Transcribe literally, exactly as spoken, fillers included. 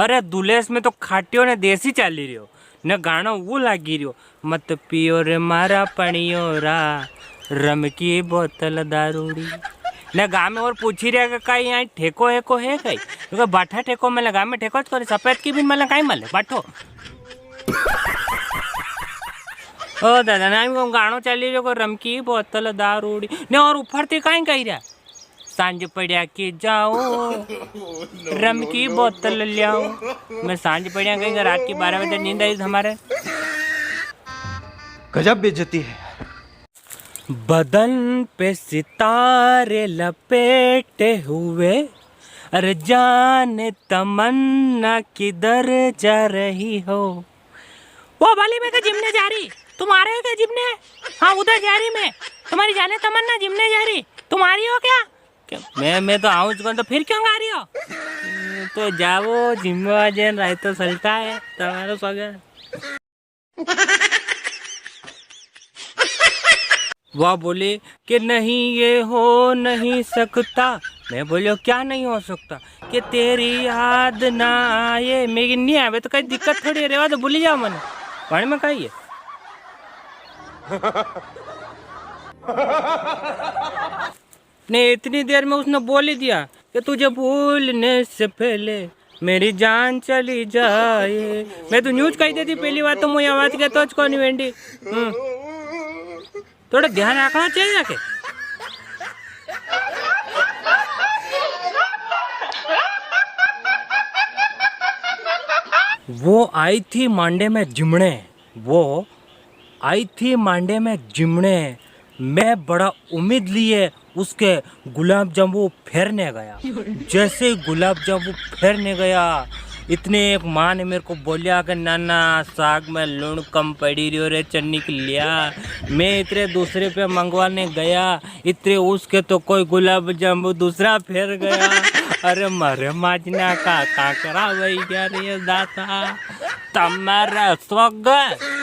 अरे दुलेस में तो खाटियो ने देसी चाली रियो, ने गाणो वो लागी रियो, "मत पियो रे मारा पणियो रा, रम की बोतल दारूड़ी।" ने गाम में और पूछी रिया के काई यहाँ ठेको हेको है काई? तो कहे, "बाठा ठेको मले, गाम में ठेको ज कोनी, सफेद की भी मले, काई मले, बाठो।" ओ दादा, ना इनको गाणो चाली रियो को, "रम की बोतल दारूड़ी।" ने और ऊपर थी काई कही रिया? "सांझ पड़िया के जाओ, रम की बोतल ल्याओ।" मैं सांझ पड़िया कही, रात की बारह बजे नींद आई हमारे। गजब बेइज्जती है यार। बदन पे सितारे लपेटे हुए, अरे जाने तमन्ना किधर जा रही हो। वो बोली, "मैं तो जिमने जा रही, तुम आ रहे हो क्या जिमने?" "हाँ, उधर जा रही मैं, तुम्हारी जाने तमन्ना जिमने जा रही, तुम आ रही हो क्या?" क्या? मैं, मैं तो आऊँ कौन, तो फिर क्यों गा रही हो? तो जाओ, जिमवा जैन राय तो सलता है, तुम्हारा स्वागत। वह बोले कि नहीं, ये हो नहीं सकता। मैं बोलियो, "क्या नहीं हो सकता?" कि "तेरी याद ना आए।" मैं कि, "नहीं आवे तो कई दिक्कत थोड़ी है, रेवा तो भूली जाओ मने।" पानी में कही है। ने इतनी देर में उसने बोल ही दिया कि "तुझे भूलने से पहले मेरी जान चली जाए।" मैं तो न्यूज कही देती पहली बात तो, मुझे आवाज के तो कोनी वेंडी। हम्म। थोड़ा ध्यान रखना चाहिए के। वो आई थी मांडे में जिमणे, वो आई थी मांडे में जिमणे, मैं बड़ा उम्मीद लिए उसके गुलाब जामुन फेरने गया। जैसे ही गुलाब जामुन फेरने गया, इतने एक माँ ने मेरे को बोलिया कि "नाना, साग में लूण कम पड़ी रियो रे, चन्नी के लिया।" मैं इतरे दूसरे पे मंगवाने गया, इतरे उसके तो कोई गुलाब जामुन दूसरा फेर गया। अरे मारे माजना का काकरा वही गया रे दाता, तमारा स्वागत।